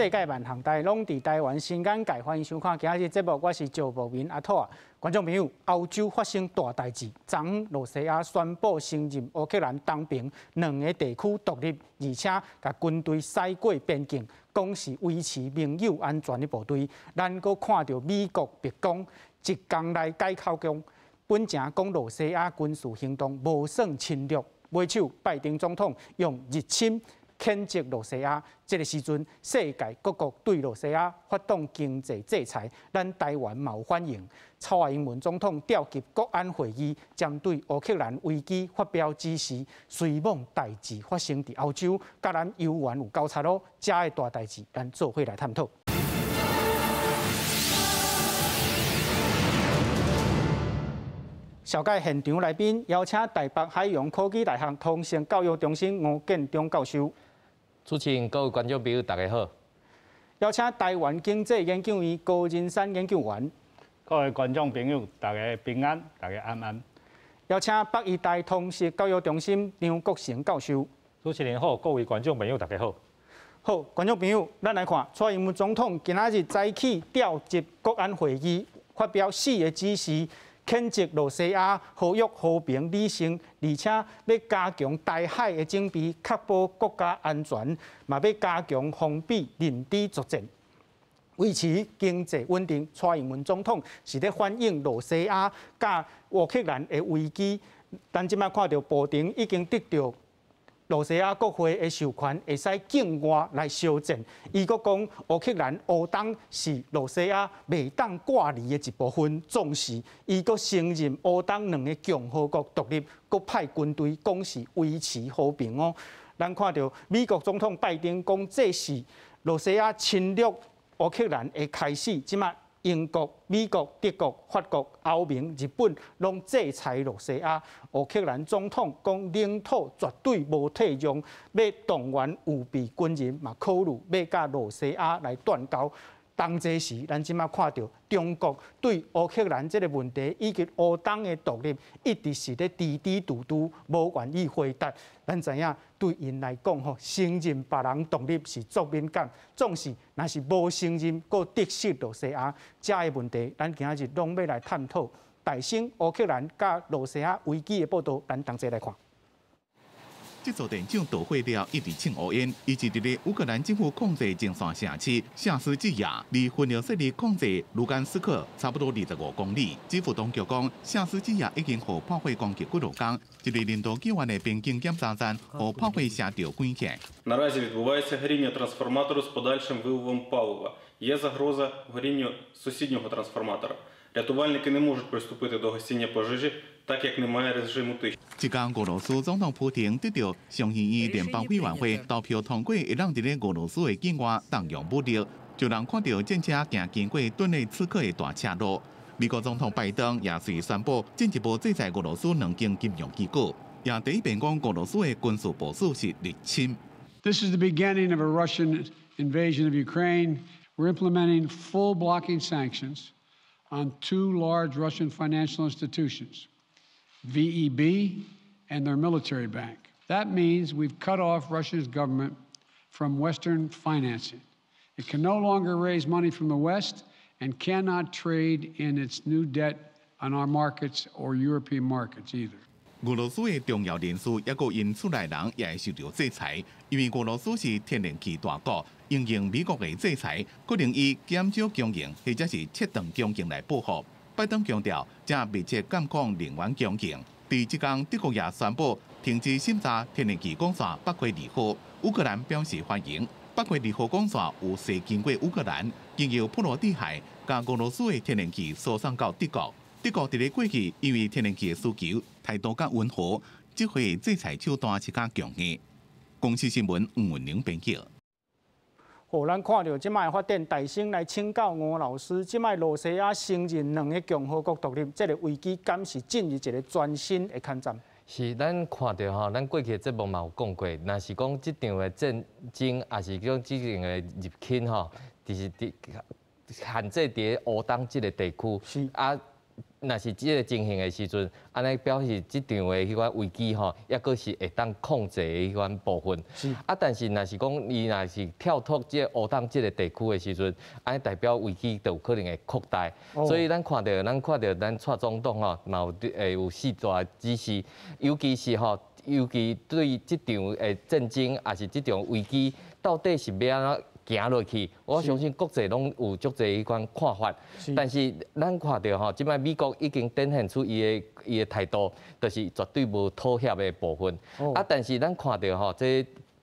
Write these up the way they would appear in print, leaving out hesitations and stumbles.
世界萬項台攏佇台灣新眼界，歡迎收看今仔日節目，我是趙博明阿兔啊。觀眾朋友，歐洲發生大代誌，昨昏露西亞宣布承認烏克蘭東邊兩个地區獨立，而且共軍隊駛過邊境，講是維持盟友安全的部隊。咱閣看著美國白宮一工來改口供，本前講露西亞軍事行動無算侵略，尾手拜登總統用入侵譴責露西亞，這个時陣，世界各國對露西亞發動經濟制裁，咱台灣嘛有反應。蔡英文總統召集國安會議，針對烏克蘭危機發表指示。雖罔代誌發生佇歐洲，佮咱有緣有交叉囉，遮的大代誌，咱做伙來探討。紹介現場來賓，邀請台北海洋科技大學通訊教育中心吳建中教授。主持人、各位觀眾朋友，大家好。邀請台灣經濟研究院高仁山研究員。各位觀眾朋友，大家平安，大家安安。邀請北醫大通識教育中心張國成教授。主持人好，各位觀眾朋友，大家好。好，觀眾朋友，咱來看蔡英文總統今仔日早起召集國安會議，發表四个指示。譴責露西亞呼籲和平理性，而且欲加強台海的準備，確保國家安全，嘛欲加強封閉認知作戰，維持經濟穩定。蔡英文總統是咧反映露西亞佮烏克蘭的危機。咱這擺看著普丁已經得著露西亞國會的授權，會使境外來相戰。伊閣講烏克蘭烏東是露西亞袂當割離的一部分，總是伊閣承認烏東兩个共和國獨立，閣派軍隊講是維持和平哦。咱看著美國總統拜登講，這是露西亞侵略烏克蘭的開始。這擺英國、美國、德國、法國、歐盟、日本攏制裁露西亞。烏克蘭總統講領土絕對無退讓，欲動員預備軍人，嘛考慮欲佮露西亞來斷交。當這時，咱這擺看著中國對烏克蘭這个問題以及烏東的獨立，一直是咧支支拄拄，無願意回答。咱知影對𪜶來講，吼，承認別人獨立是足敏感，總是若是無承認，閣得失露西亞，遮的問題，咱今仔日攏欲來探討。大新烏克蘭佮露西亞危機的報導，咱同齊來看。這座電廠導火了，一直衝烏煙，伊是佇咧烏克蘭政府控制前線城市夏斯季亞，離分離勢力控制盧甘斯克差不多25公里。政府當局講，夏斯季亞已經予炮火攻擊幾落工，一个人道救援的邊境檢查站予炮火射著關起來。 Наразі відбувається горіння трансформатору з подальшим виливом палива. Є загроза горінню сусіднього трансформатора. Рятувальники не можуть приступити до гасіння пожежі, так як немає режиму тиші. 這工俄羅斯總統普丁得著上議院聯邦委員會投票通過，會當佇咧俄羅斯的境外動用武力，就人看著戰車行經過頓涅茨克的大車路。美國總統拜登也隨宣布進一步制裁俄羅斯兩間金融機構，也第一遍講俄羅斯的軍事部署是入侵。 This is the beginning of a Russian invasion of Ukraine. We're implementing full blocking sanctions on two large Russian financial institutions, VEB and their military bank. That means we've cut off Russia's government from Western financing. It can no longer raise money from the West and cannot trade in its new debt on our markets or European markets either. 俄羅斯的重要人士，抑閣𪜶厝內人也會受著制裁，因為俄羅斯是天然氣大國，因應美國的制裁，可能以減少供應或者是切斷供應來報復。拜登強調，正密切監控能源供應。佇這工，德國也宣布停止審查天然氣管線北溪二號，烏克蘭表示歡迎。北溪二號管線有勢經過烏克蘭，經由波羅的海，共俄羅斯的天然氣輸送到德國。德國佇咧過去，因為天然氣的需求態度較溫和，這回制裁手段是較強硬。公視新聞吳文玲編輯。好，咱看著這擺的發展，大先來請教吳老師，這擺露西亞承認兩个共和國獨立，這个危機敢是進入一个全新的抗戰？是，咱看著吼，咱過去的節目嘛有講過，若是講這場的戰爭，抑是講這場的入侵吼，就是佇限制佇烏東這个地區，啊。若是這个情形的時陣，按呢表示這場的彼款危機吼，猶閣是會當控制的彼款部分。啊，但是若是講伊若是跳脫這個烏東這个地區的時陣，按呢代表危機就有可能會擴大。所以咱看著咱蔡總統吼，嘛有會有四大指示，尤其是吼，尤其對這場的戰爭，抑是這場危機，到底是欲按怎行落去，我相信國際攏有足濟彼款看法。但是咱看著吼，這擺美國已經展現出伊的態度，就是絕對無妥協的部分。啊，但是咱看著吼，這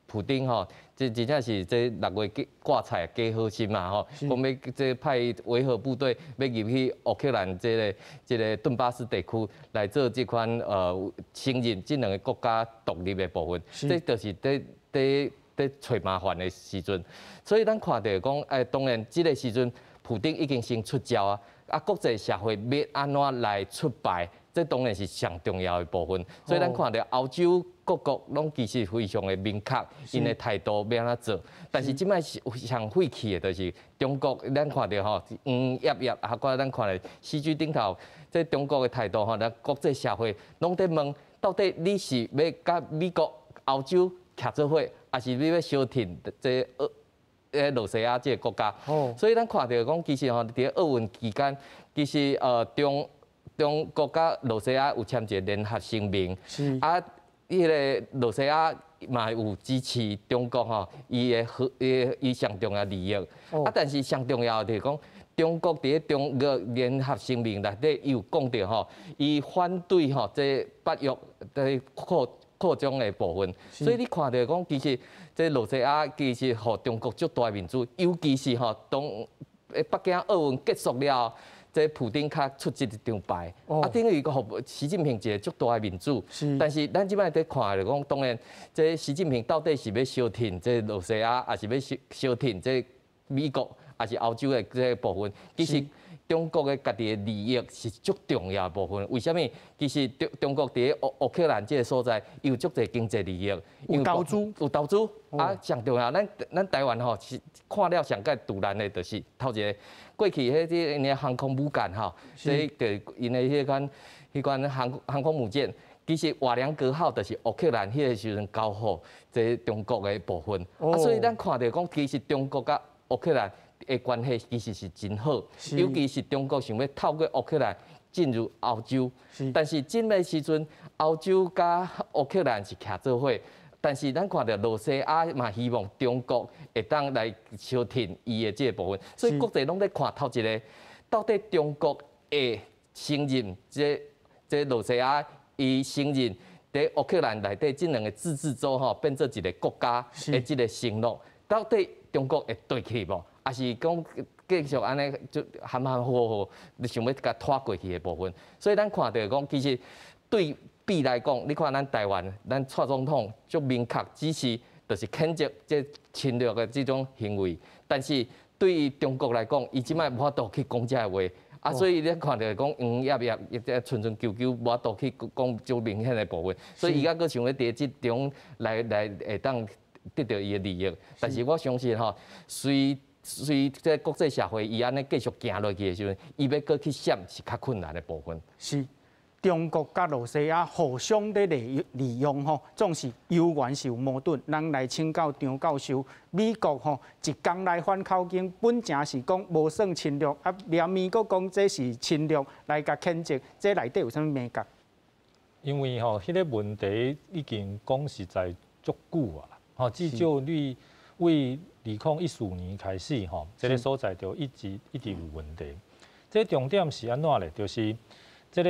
普丁吼，這真正是這六月掛彩假好心嘛吼，講欲這派維和部隊欲入去烏克蘭這個頓巴斯地區來做這款承認這兩個國家獨立的部分，這就是佇揣麻煩的時陣，所以咱看著講，當然這个時陣，普丁已經先出招啊，啊，國際社會欲按怎來出牌，這當然是上重要的部分。所以咱看著歐洲各國攏其實非常的明確，𪜶的態度欲按怎做。但是這擺是上費氣的，就是中國，咱看著吼，黃燁燁，啊，閣咱看著時局頂頭，這中國的態度吼，咱國際社會攏佇問，到底你是欲佮美國、歐洲徛做伙，抑是你欲相挺這俄羅西亞這个國家？所以咱看著講，其實吼，佇奧運期間，其實中國佮羅西亞有簽一个聯合聲明，啊，彼个羅西亞嘛有支持中國吼，伊的和伊伊上重要利益。啊，但是上重要的就是講，中國佇咧中俄聯合聲明內底，伊有講著吼，伊反對吼這北約的擴張的部分，所以你看著講，其實這羅西亞其實予中國足大面子，尤其是吼當北京奧運結束了後，這普丁較出這一張牌，啊，等於講予習近平一个足大的面子。但是咱這擺佇看就講，當然這習近平到底是欲相挺這羅西亞，抑是欲相挺這美國，抑是歐洲的這个部分，其實中國的家己的利益是足重要的部分。為啥物？其實中國佇咧烏克蘭這个所在，伊有足濟經濟利益，有投資，有投資。啊，上重要，咱台灣吼是看了上蓋突然的，就是頭一个過去彼個𪜶的航空母艦吼，這就𪜶的彼款航空母艦，其實瓦良格號就是烏克蘭彼个時陣交予這中國的部分。啊，所以咱看著講，其實中國佮烏克蘭的關係其實是真好，尤其是中國想欲透過烏克蘭進入歐洲，但是這个時陣歐洲佮烏克蘭是徛做伙，但是咱看著羅西亞嘛希望中國會當來相挺伊的這个部分，所以國際攏咧看頭一个，到底中國會承認這羅西亞伊承認佇烏克蘭內底這兩个自治州吼變做一个國家的這个承諾，到底中國會綴去無？抑是講繼續按呢就含含糊糊，你想欲共拖過去的部分，所以咱看著講，其實對比來講，你看咱台灣，咱蔡總統足明確指示，就是譴責這侵略的這種行為。但是對於中國來講，伊這擺無法度去講這个話，啊，所以你看著講黃燁燁，伊這春春秋秋無法度去講足明顯的部分，所以伊猶閣想欲佇這中來會當得著伊的利益。但是我相信吼，隨這國際社會伊按呢繼續行落去的時陣，伊欲閣去閃是較困難的部分。是中國佮羅西亞互相咧利用吼，總是有緣是有矛盾。咱來請教張教授，美國吼一工來反口徑，本前是講無算侵略，啊，連美國講這是侵略，來共譴責，這內底有啥物眉角？因為吼，彼个問題已經講實在足久啊，吼，至少你為2014年開始，吼，這个所在就一直一直有問題。這重點是按怎咧？就是這个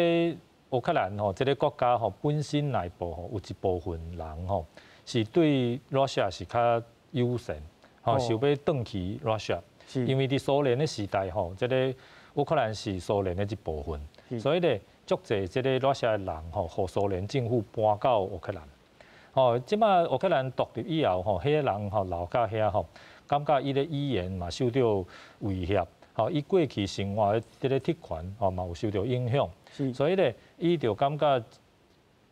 烏克蘭吼，這个國家吼本身內部吼有一部分人吼是對 Russia 是較友善，吼，想欲轉去 Russia。因為佇蘇聯的時代吼，這个烏克蘭是蘇聯的一部分，所以咧，足濟這个 Russia 的人吼，予蘇聯政府搬到烏克蘭。吼，這擺烏克蘭獨立以後吼，彼个人吼留佇遐吼，感覺伊的語言嘛受著威脅，吼，伊過去生活的這个特權吼嘛有受著影響，所以咧，伊就感覺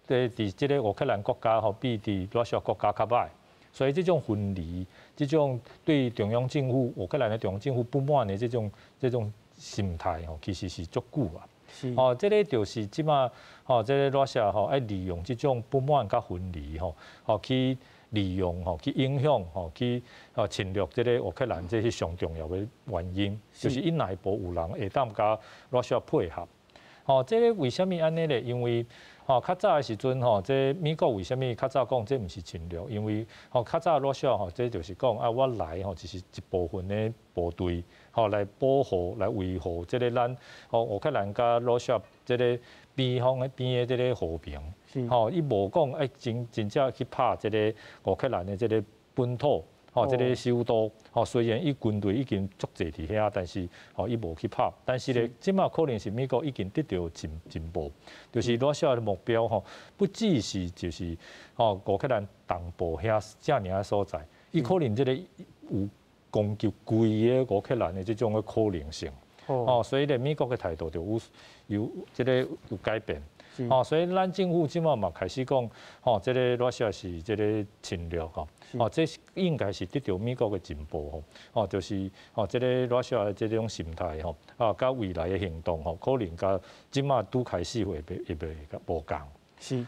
佇這个烏克蘭國家吼比佇 Russia 國家較䆀，所以這種分離，這種對中央政府烏克蘭的中央政府不滿的這種心態吼，其實是足久啊。哦，這个就是這馬吼，這个羅西亞吼愛利用這種不滿佮分離吼，吼去利用吼去影響吼去侵略這个烏克蘭，這是上重要的原因，就是伊內部有人會當佮羅西亞配合。吼，這个為啥物按呢咧？因為吼較早的時陣吼，這美國為啥物較早講這毋是侵略？因為吼較早羅西亞吼，這就是講啊，我來吼只是一部分的部隊，吼來保護、來維護這个咱吼烏克蘭佮羅西亞這个邊方的邊的這个和平。吼，伊無講愛真真正去拍這个烏克蘭的這个本土，吼，這个首都，吼，雖然伊軍隊已經足濟佇遐，但是吼伊無去拍。但是咧，這馬可能是美國已經得著情報，就是羅西亞的目標吼，不只是就是吼烏克蘭東部遐遮爾仔所在，伊可能這个有攻擊規个烏克蘭的這種的可能性。哦，所以咧，美國的態度就有有這个有改變。哦，所以咱政府這馬嘛開始講，吼，這个羅西亞是這个侵略吼，哦，這應該是得著美國的情報吼，哦，就是吼，這个羅西亞的這種心態吼，啊，佮未來的行動吼，可能佮這馬拄開始會會袂無仝。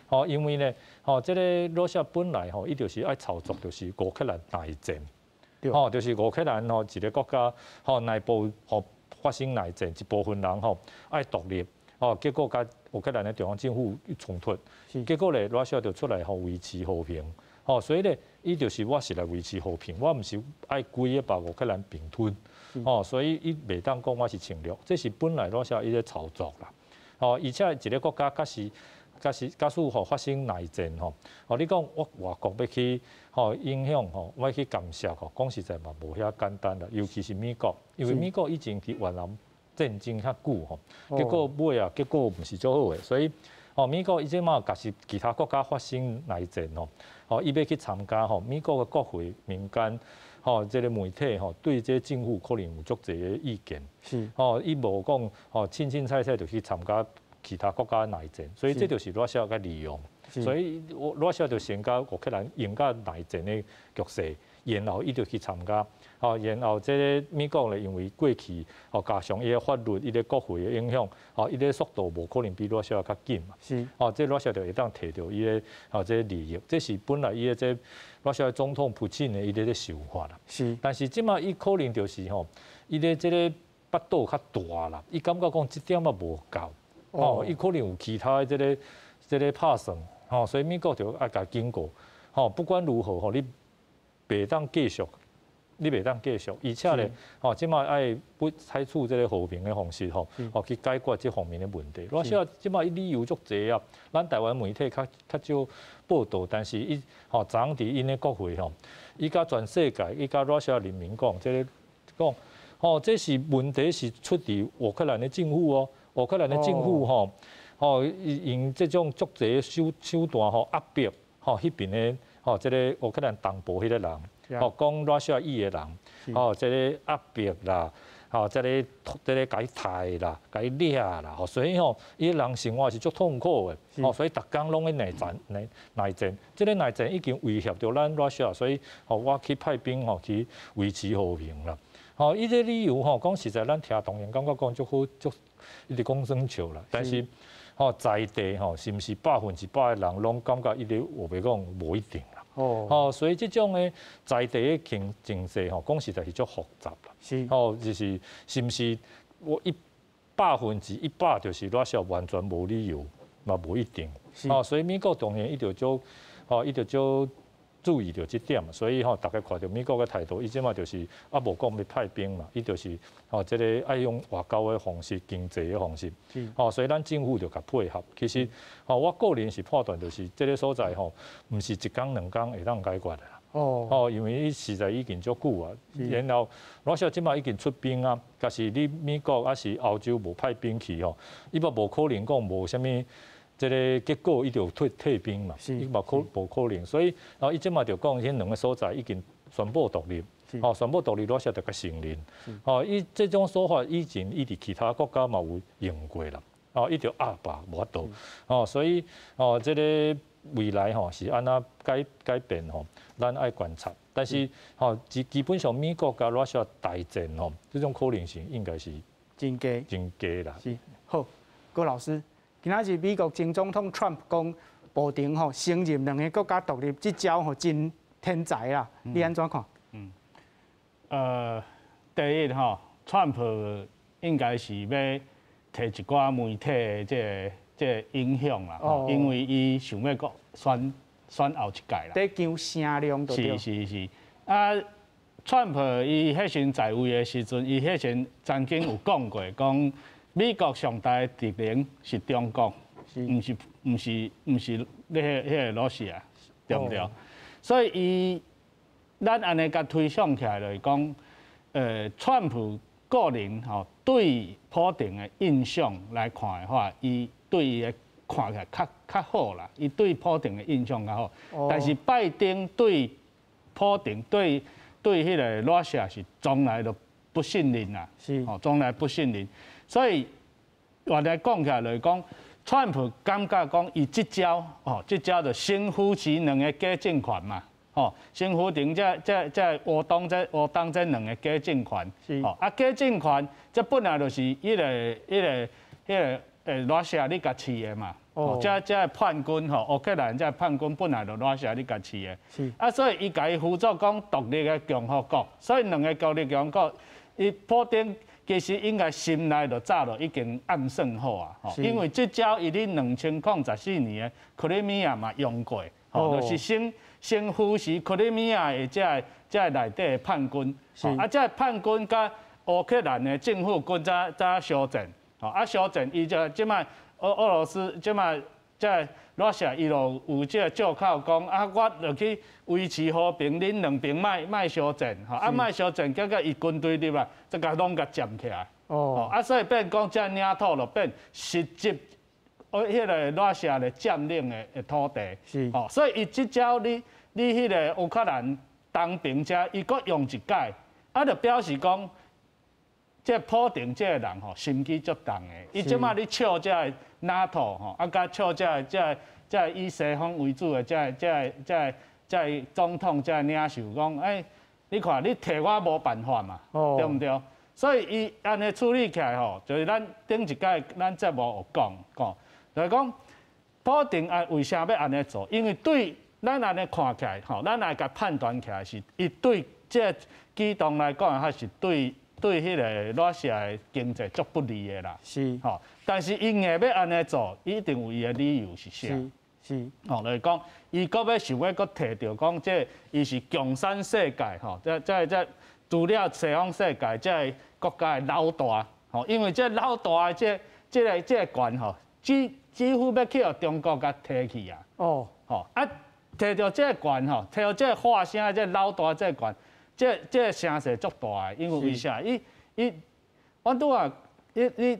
吼，因為呢，吼，這个羅西亞本來吼，伊就是愛操作，就是烏克蘭內戰，吼，就是烏克蘭吼一个國家吼內部吼發生內戰，一部分人吼愛獨立。哦，結果佮烏克蘭的中央政府衝突，結果咧，羅西亞就出來吼維持和平，吼，所以咧，伊就是我是來維持和平，我毋是愛規个把烏克蘭併吞，哦，所以伊袂當講我是侵略，這是本來羅西亞伊咧操作啦，哦，而且一个國家假使假使假使吼發生內戰吼，哦，你講我外國欲去吼影響吼，我去干涉吼，講實在嘛無遐簡單啦，尤其是美國，因為美國以前佇越南戰爭較久吼，結果尾啊，結果毋是足好的，所以吼美國伊這馬假使其他國家發生內戰吼，吼伊欲去參加吼，美國的國會、民間吼這个媒體吼，對這政府可能有足濟的意見，吼伊無講吼凊凊彩彩就去參加其他國家的內戰，所以這就是羅西亞共利用，所以羅西亞就先共烏克蘭營造內戰的局勢，然後伊就去參加。吼，然後這个美國咧，因為過去吼加上伊个法律、伊个國會的影響，吼伊个速度無可能比羅西亞較緊嘛。吼，這羅西亞就會當提著伊个吼這个利益，這是本來伊个這羅西亞總統普京的伊咧咧想法啦。但是這馬伊可能就是吼，伊咧這个腹肚較大啦，伊感覺講這點仔無夠，吼，伊可能有其他的這个這个拍算，吼，所以美國就愛共警告，吼，不管如何吼，你袂當繼續。你袂當繼續，而且咧，吼，這馬愛不採取這个和平的方式，吼，吼去解決這方面的問題。羅西亞這馬伊理由足濟啊，咱台灣媒體較較少報導，但是伊吼昨昏佇𪜶的國會吼，伊佮全世界，伊佮羅西亞人民講，這个講，吼，這是問題是出佇烏克蘭的政府哦，烏克蘭的政府吼，吼用這種足濟手手段吼壓迫吼彼邊的吼這个烏克蘭東部彼个人。吼，講羅西亞語的人，吼，這个壓迫啦，吼，這个這个共伊刣啦，共伊掠啦，吼，所以吼，伊人生活是足痛苦的，吼，所以逐工攏咧內戰內內戰，這个內戰已經威脅著咱羅西亞，所以吼，我去派兵吼去維持和平啦。吼，伊這理由吼，講實在，咱聽當然感覺講足好，足一直講耍笑啦。但是吼，在地吼，是毋是100%的人攏感覺伊咧話白講無一定啦。哦，所以這種的在地的情情勢吼，講實在是足複雜啦。哦，就是是毋是我100%就是羅西亞完全無理由，嘛無一定。哦，所以美國當然伊就足，吼，伊就足注意著這點，所以吼，逐家看著美國的態度，伊這馬就是啊，無講欲派兵嘛，伊就是吼，這个愛用外交的方式、經濟的方式，吼，所以咱政府就共配合。其實，吼，我個人是判斷就是這个所在吼，毋是一工兩工會當解決的啦。哦，因為伊實在已經足久啊，然後羅西亞這馬已經出兵啊，假使你美國抑是歐洲無派兵去吼，伊嘛無可能講無啥物。這个結果伊就退退兵嘛，伊嘛可無可能，所以啊，伊這馬就講，彼兩个所在已經宣布獨立，吼，宣布獨立，羅西亞就共承認，吼，伊這種說法以前伊佇其他國家嘛有用過啦，哦，伊就壓霸無法度，哦，所以哦，這个未來吼是按怎改改變吼，咱愛觀察，但是吼基基本上美國佮羅西亞大戰吼，這種可能性應該是真低真低啦。是，好。郭老師，今仔日美國前總統川普講，普丁吼承認兩个國家獨立，這招吼真天才啦，你按怎看？第一吼，川普應該是欲提一寡媒體的這個影響啦，因為伊想欲閣選選後一屆啦。咧搶聲量就對。是是是，啊，川普伊彼時在位的時陣，伊彼時曾經有講過，講美國上大的敵人是中國，毋是彼個羅西亞，對毋對？所以伊咱按呢共推想起來就是講，川普個人吼對普丁的印象來看的話，伊對伊的看起來較好啦，伊對普丁的印象較好。但是拜登對普丁對彼个羅西亞是從來都不信任啦，吼，從來不信任。所以原來講起來就是講，川普感覺講伊這招吼，這招就先扶持兩个假政權嘛，吼，先扶持這烏東這兩个假政權，吼，啊假政權這本來就是彼個羅西亞你共飼的嘛，哦，這叛軍吼，烏克蘭這叛軍本來就羅西亞你共飼的，啊，所以伊共伊輔助講獨立的共和國，所以兩个獨立共和國，伊普丁其實應該心內就早就已經暗算好啊，因為這招伊佇2014年的克里米亞嘛用過，吼，就是先扶持克里米亞的這个內底的叛軍，啊，這个叛軍佮烏克蘭的政府軍才相戰，吼，啊相戰，伊就這擺俄羅斯這擺這羅西亞伊就有這个借口講啊，我落去維持和平，恁兩邊莫相戰，吼，啊莫相戰，結果伊軍隊入來，才共攏共佔起來，哦，啊所以變講這領土就變實質，彼个羅西亞的佔領的土地，吼，所以伊這招你彼个烏克蘭東邊遮，伊閣用一擺，啊就表示講，這普丁這个人吼心機足重的，伊這擺咧笑這个 NATO 吼，啊佮笑這个以西方為主的這個總統這个領袖講，欸，你看你提我無辦法嘛，對毋對？所以伊按呢處理起來吼，就是咱頂一擺咱節目有講，講就是講普丁啊為啥欲按呢做？因為對咱按呢看起來吼，咱來共判斷起來是，伊對這個舉動來講，還是對彼个羅西亞的經濟足不利的啦。吼，但是伊硬欲按呢做，伊一定有伊的理由是啥？吼，就是講，伊閣欲想欲閣提著講，這伊是共產世界吼，這除了西方世界這个國家的老大，吼，因為這老大的這個權吼，幾乎欲去予中國共提去啊。吼，啊，提著這个權吼，提著這个發聲這个老大這个權，這個聲勢足大的，因為為啥？伊，我拄仔，你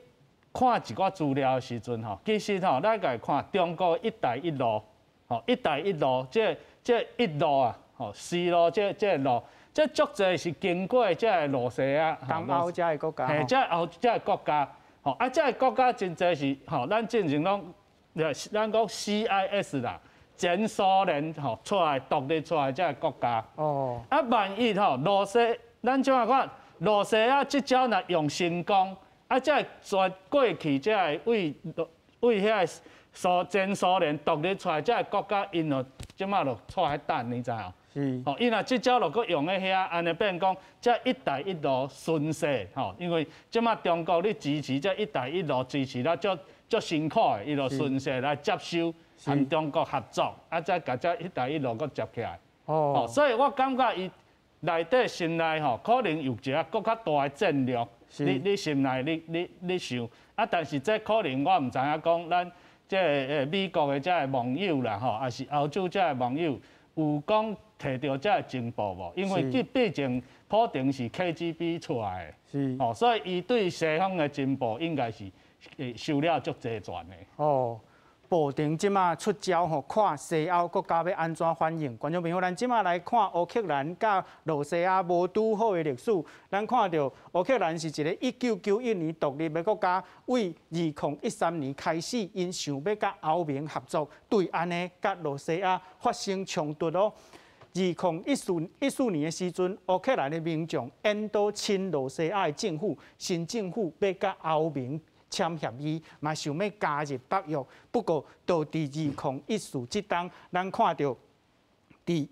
看一寡資料的時陣吼，其實吼，咱共看中國一帶一路，吼，一帶一路，這一路啊，吼，絲路這個路，這足濟是經過這个羅西亞、東歐這个國家，嘿，這歐這个國家，吼，啊，這个國家真濟是吼，咱進前攏，咱講 CIS 啦。前蘇聯吼出來獨立出來這个國家，啊萬一吼羅西，咱這樣看，羅西亞這招若用成功，啊這全過去這个為遐个前蘇聯獨立出來這个國家，𪜶就這擺就坐喺等，你知無？吼，伊若這招若閣用佇遐，按呢變講，這一帶一路順勢吼，因為這擺中國咧支持這一帶一路支持得足足辛苦的，伊就順勢來接收。和中國合作，啊，再共這一帶一路閣接起來。哦，所以我感覺伊內底心內吼，可能有一个閣較大的戰略。你心內你想，啊，但是這可能我毋知影講，咱這个美國的這个網友啦吼，抑是歐洲這个網友有講提著這个情報無？因為這畢竟普丁是 KGB 出來的，哦，所以伊對西方的情報應該是收了足齊全的。哦。普丁這馬出招吼，看西歐國家欲按怎反應。觀眾朋友，咱這馬來看烏克蘭佮羅西亞無拄好的歷史。咱看著烏克蘭是一个1991年獨立的國家，對2013年開始，𪜶想欲佮歐盟合作，對按呢佮羅西亞發生衝突咯。2014年的時陣，烏克蘭的民眾引導親羅西亞的政府，新政府欲佮歐盟簽協議，嘛想欲加入北約。不過到佇2014這冬，咱看著佇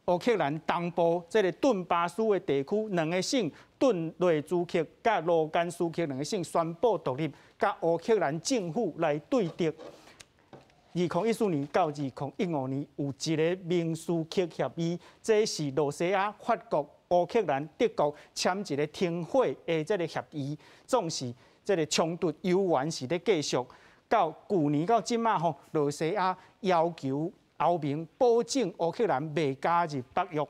烏克蘭東部這个頓巴斯的地區，兩个省頓內茲克佮盧甘斯克兩个省宣布獨立，佮烏克蘭政府來對敵。2014年到2015年有一个明斯克協議，這是羅西亞、法國、烏克蘭、德國簽一个停火的這个協議，總是這个衝突猶原是咧繼續。到舊年到這馬吼，羅西亞要求歐盟保證烏克蘭袂加入北約。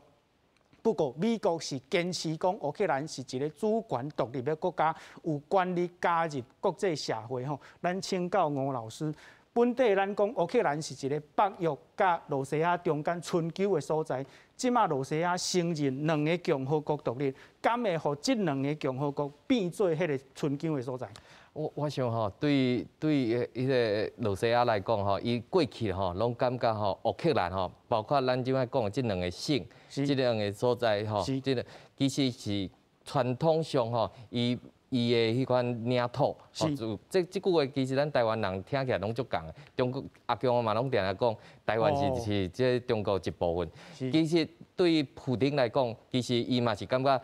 不過美國是堅持講烏克蘭是一个主權獨立的國家，有權利加入國際社會吼。咱請教吳老師，本底咱講烏克蘭是一个北約佮羅西亞中間春秋的所在，這馬羅西亞承認兩个共和國獨立，敢會予這兩个共和國變做彼个春秋的所在？我想吼，對彼个羅西亞來講吼，伊過去吼攏感覺吼，烏克蘭吼，包括咱這擺講的這兩個省，這兩個所在吼，這个其實是傳統上吼，伊的彼款領土，吼，這句話其實咱台灣人聽起來攏足仝的。中國阿共嘛攏定定講，台灣是這中國一部分。其實對普丁來講，其實伊嘛是感覺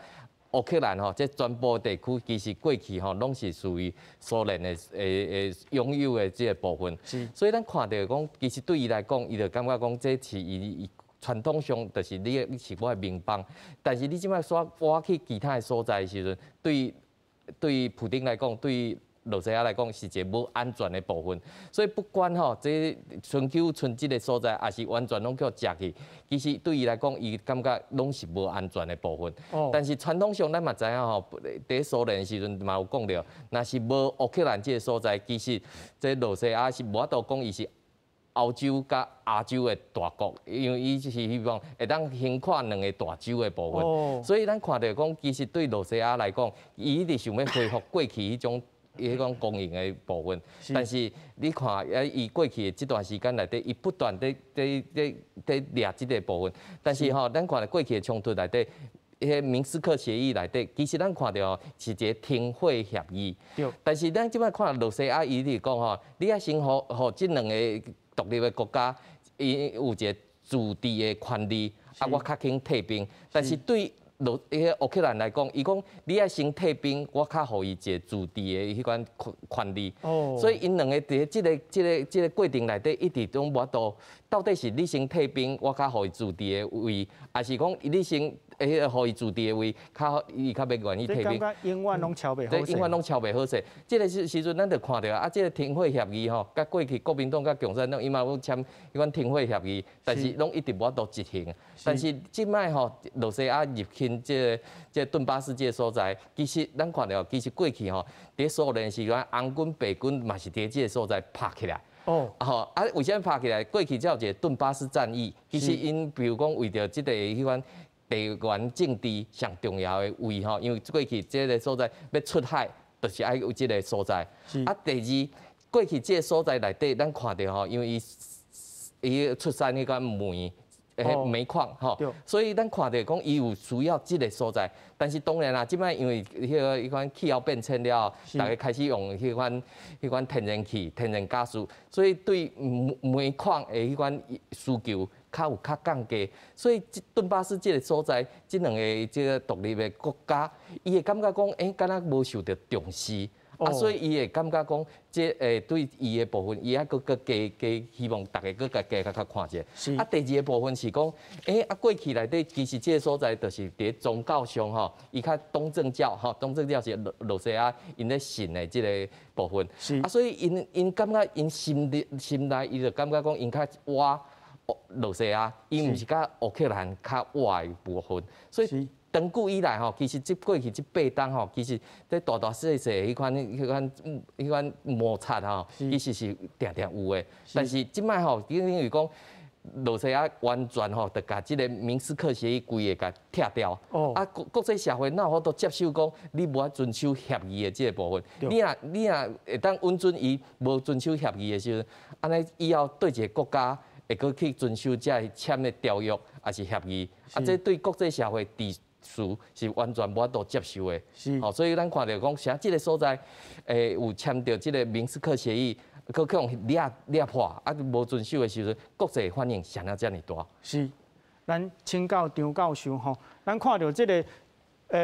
烏克蘭吼，這全部地區其實過去吼攏是屬於蘇聯的擁有的這個部分。所以咱看著講，其實對伊來講，伊就感覺講這是伊傳統上就是你是我的盟邦，但是你這擺煞挖去其他的所在的時陣，對普丁來講，對羅西亞來講是一个無安全的部分。所以不管吼，這春秋春這个所在，抑是完全攏予食去，其實對伊來講，伊感覺攏是無安全的部分。但是傳統上咱嘛知影吼，佇蘇聯時陣嘛有講著，若是無烏克蘭這个所在，其實這羅西亞是無法度講伊是歐洲佮亞洲的大國，因為伊是希望會當橫跨兩个大洲的部分。所以咱看著講，其實對羅西亞來講，伊一直想欲恢復過去彼種彼種光榮的部分。但是你看，啊，伊過去的這段時間內底，伊不斷佇佇佇佇掠這个部分。但是吼，咱看著過去的衝突內底，彼个明斯克協議內底，其實咱看著吼是一个停火協議。但是咱這擺看羅西亞伊直講吼，你愛先予予這兩个獨立的國家，伊有一个自治的權利，啊，我較肯退兵。但是對彼个烏克蘭來講，伊講你愛先退兵，我較予伊一个自治的彼款權利。所以𪜶兩个佇這个過程內底，一直攏無法度，到底是你先退兵，我較予伊自治的位，抑是講你先彼个予伊自治的位，較伊較欲願意退兵。感覺永遠攏喬袂好勢。永遠攏喬袂好勢。這个時陣，咱就看著啊，這个停火協議吼，佮過去國民黨佮共產黨伊嘛有簽彼款停火協議，但是攏一直無法度執行。但是這擺吼，羅西亞入侵這個頓巴斯這个所在，其實咱看著，其實過去吼，佇蘇聯時陣，紅軍白軍嘛是佇這个所在拍起來。吼啊，為啥物拍起來？過去才有一个頓巴斯戰役，其實𪜶比如講為著這个彼款地緣政治上重要的位吼，因為過去這个所在欲出海，就是愛有這个所在。啊，第二，過去這个所在內底，咱看著吼，因為伊出產彼款煤。煤礦吼，所以咱看著講伊有需要這个所在，但是當然啦，這擺因為彼个彼款氣候變遷了後，大家開始用彼款天然氣、天然瓦斯，所以對煤礦的彼款需求較有較降低，所以這頓巴斯這个所在，這兩个這个獨立的國家，伊會感覺講，敢若無受著重視。啊，所以伊會感覺講，這對伊的部分，伊猶閣閣加加希望逐家閣共加較看者。啊，第二个部分是講，啊，過去內底其實這个所在就是佇宗教上吼，伊較東正教吼，東正教是羅西亞𪜶咧信的這个部分。啊，所以𪜶感覺𪜶心內伊就感覺講，𪜶較倚羅西亞，伊毋是佮烏克蘭較倚的部分，所以。長久以來吼，其實這過去這八冬吼，其實這大大細細彼款摩擦吼，其實是定定有的。但是這擺吼，等於講羅西亞完全吼，就共這个明斯克協議規个共拆掉。啊，國際社會哪有法度接受講你無愛遵守協議的這个部分？你若會當允准伊無遵守協議的時陣，按呢以後對一个國家會閣去遵守這个簽的條約抑是協議？啊，這對國際社會佇事是完全無法度接受的。吼，所以咱看著講，啥這个所在，有簽著這个明斯克協議，閣去予掠掠破，啊，無遵守的時陣，國際反應啥物遮爾大？是，咱請教張教授吼，咱看著這个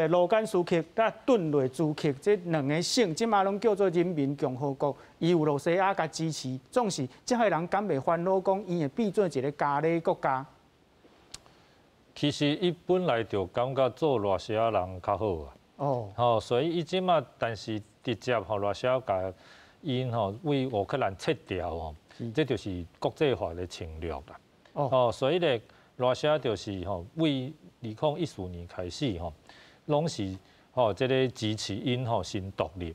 盧甘斯克佮頓內茲克這兩个省，這馬攏叫做人民共和國，伊有羅西亞共支持，總是這个人敢袂煩惱講，伊會變做一个咖喱國家？其實伊本來就感覺做羅西亞人較好啊。吼，所以伊這馬，但是直接予羅西亞共𪜶吼對烏克蘭撤調吼，這就是國際法的侵略啦。哦，所以咧，羅西亞就是吼對2014年開始吼，攏是吼這个支持𪜶吼先獨立。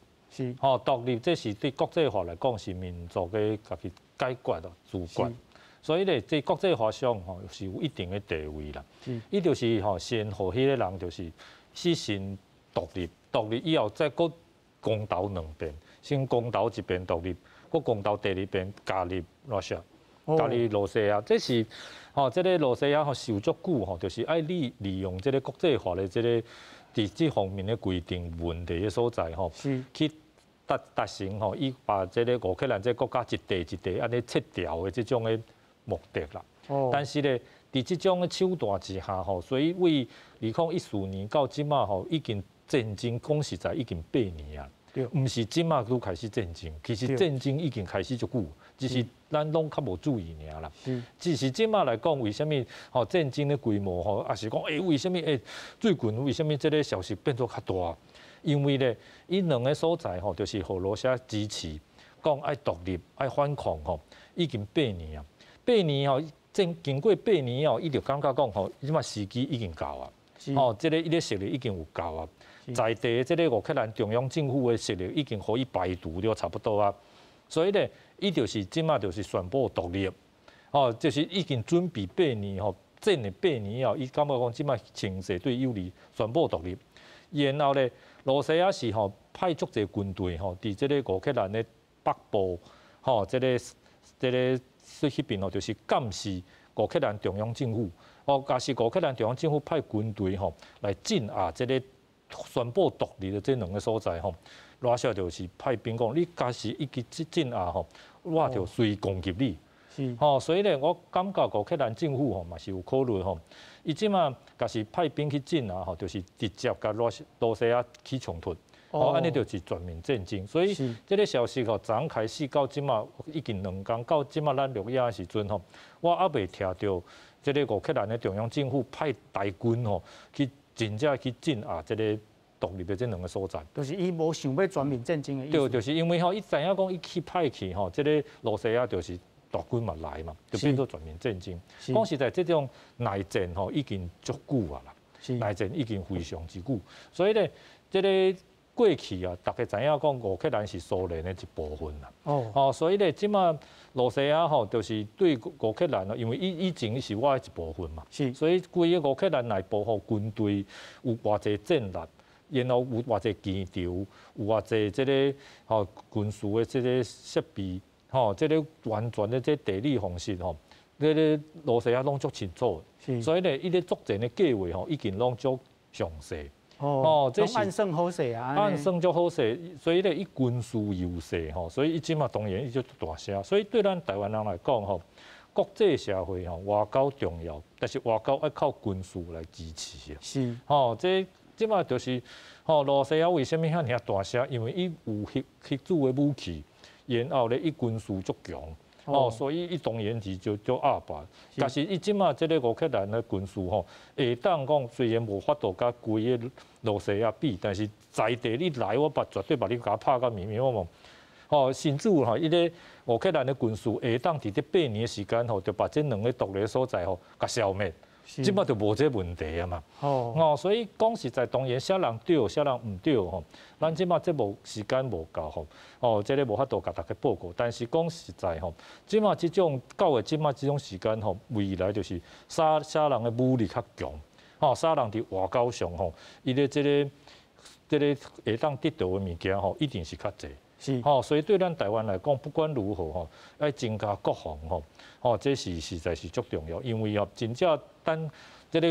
吼，獨立這是對國際法來講是民族的家己解決咯，主權。所以咧，這國際法上吼是有一定的地位啦。伊就是吼先予彼个人就是先獨立，獨立以後再閣公投兩遍，先公投一遍獨立，閣公投第二遍加入羅西亞，加入羅西亞。這是吼這个羅西亞吼受足久吼，就是愛利利用這个國際法的這个佇這方面的規定問題的所在吼，去達達成吼，伊把這个烏克蘭這个國家一塊一塊按呢撤調的這種的目的啦。但是咧，佇這種的手段之下吼，所以對2014年到這馬吼，已經戰爭講實在已經八年啊，毋是這馬拄開始戰爭，其實戰爭已經開始足久，只是咱攏較無注意爾啦。只是這馬來講，為啥物吼戰爭的規模吼，抑是講為啥物最近為啥物這个消息變做較大？因為咧，伊兩个所在吼，就是予羅西亞支持，講愛獨立、愛反抗吼，已經八年啊，八年吼，經經過八年後，伊就感覺講吼，這馬時機已經到啊，吼，這个伊个實力已經有夠啊，在地的這个烏克蘭中央政府的實力已經予伊排除了差不多啊，所以咧，伊就是這馬就是宣布獨立，吼，就是已經準備八年吼，戰了八年後，伊感覺講這馬情勢對伊有利，宣布獨立，然後咧，羅西亞是吼派足濟軍隊吼，佇這個烏克蘭的北部吼，這个這个彼邊吼，就是監視烏克蘭中央政府，哦，假使烏克蘭中央政府派軍隊吼來鎮壓這个宣布獨立的這兩个所在吼，羅西亞就是派兵講，你假使一直鎮壓吼，我就隨攻擊你。吼，所以咧，我感覺烏克蘭政府吼嘛是有考慮吼，伊這馬假使派兵去鎮壓吼，就是直接共羅西亞起衝突，哦，按呢就是全面戰爭。所以這个消息吼，昨昏開始到這馬已經兩工，到這馬咱錄影的時陣吼，我猶未聽著這个烏克蘭的中央政府派大軍吼去真正去鎮壓這个獨立的這兩个所在。就是伊無想欲全面戰爭的意思。對，就是因為吼，伊知影講伊去派去吼，這个羅西亞就是大軍嘛來嘛，就變做全面戰爭。講實在，這種內戰吼已經足久啊啦，內戰已經非常之久。所以咧，這个過去啊，大家知影講烏克蘭是蘇聯的一部分啦。哦，所以咧，這馬羅西亞吼，就是對烏克蘭，因為伊以前是我的一部分嘛。所以規个烏克蘭內部吼軍隊有偌濟戰力，然後有偌濟機場，有偌濟這个吼軍事的這个設備。吼，這个完全的這地理方式吼，這个羅西亞攏足清楚，所以咧，伊咧作戰的計劃吼，已經攏足詳細。哦，這是按算好勢啊，按算足好勢，所以咧，伊軍事優勢吼，所以伊這馬當然伊就大聲。所以對咱台灣人來講吼，國際社會吼外交重要，但是外交愛靠軍事來支持啊。吼，這這馬就是吼羅西亞為啥物遐爾大聲？因為伊有核核子的武器。然後咧，伊軍事足強，哦，所以伊當然是就足鴨霸。但是伊這馬這个烏克蘭的軍事吼，會當講雖然無法度佮規个羅西亞比，但是在地你來，我把絕對把你共拍甲迷迷惘惘。吼，甚至吼，伊个烏克蘭的軍事會當佇這八年的時間吼，就把這兩个獨立所在吼，共消滅。這馬就無這問題啊嘛。哦，所以講實在，當然啥人對，啥人毋對吼。咱這馬節目時間無夠吼，哦，這个無法度共大家報告。但是講實在吼，這馬這種到的這馬這種時間吼，未來就是啥啥人的武力較強，吼，啥人佇外交上吼，伊咧這个這个會當得到的物件吼，一定是較濟。是，吼，所以對咱台灣來講，不管如何吼，愛增加國防吼，吼，這是實在是足重要，因為吼，真正等這個